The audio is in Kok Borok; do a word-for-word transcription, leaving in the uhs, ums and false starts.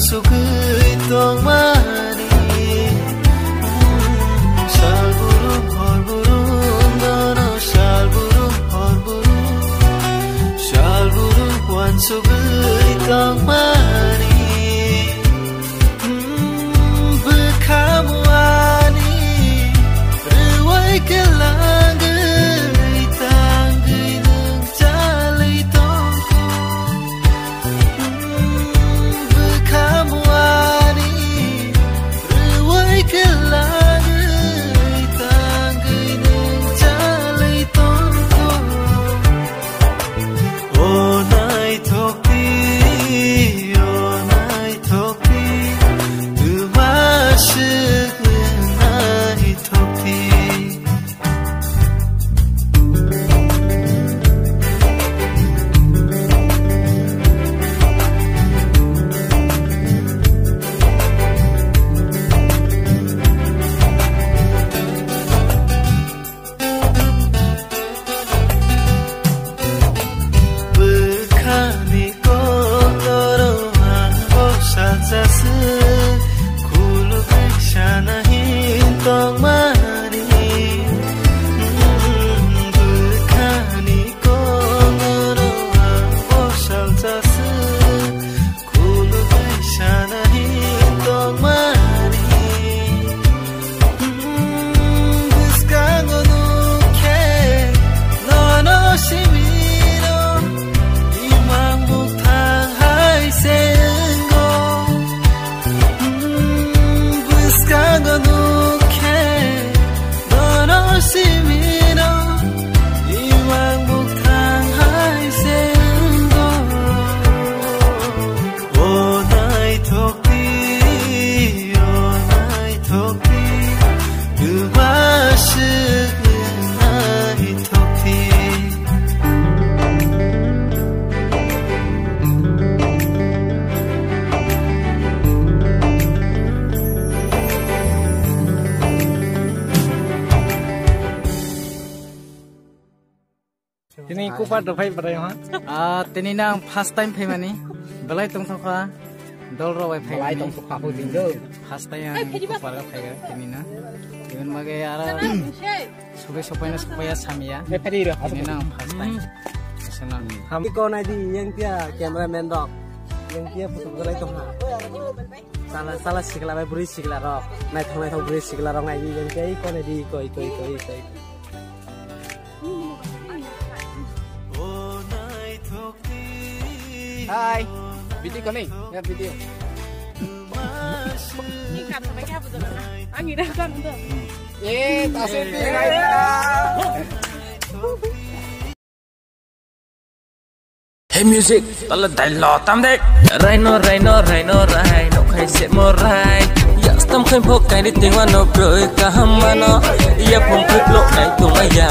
Sugwi tongmani, salburum horburum dono, salburum horburum, salburum wansugwi tongmani. Bwkha muani rwui kwlangwi tangwi nwng chalwi tongkho. Bwkha muani rwui kwlangwi tangwi nwng chalwi tongkho. O naithok di, o naithok di, twma swk naithok di. Bwkhani koktoro ang bwsajasa, khulugwi sana hin tongmani. Bwkhani koktoro ang bwsajasa, khulugwi sana hin tongmani. Bwskango nukhe nono simino, imang bukthang hai se wngo. Bwskango nukhe nono simino, imang bukthang hai se wngo. O naithok di, o naithok di, twma swk naithok di. Tini kupar do phai bwrwi ha? Ah, tini nang first time phaimani. Belai tongthokha. Dol rok bai phaimani. Belai tongthokha bo din do. First time ang kupar o phaiga tini na. Even mage ara sugwi sopaina sopaiya samya. Tini nang first time. Senang. Ham ko nai di yang tia cameraman rok. Yang tia putu belai tongha. Sala sala sikla bai bwrwi sikla rok. Naithok naithok bwrwi sikla rok nai di yang tia ko nai di ko ko ko ko. Hai, video kau ni? Ya, video. Ni kam sampai kya betul na? Ang ini kan tu. Eh, tasuk ni. Hey music, tala dailo tam de. Raino, raino, raino, rai, no khai se mo rai. Yastam khai phok kai ni tingwa no broi kaham mano. Ya phung phuk lo kai tunga ya.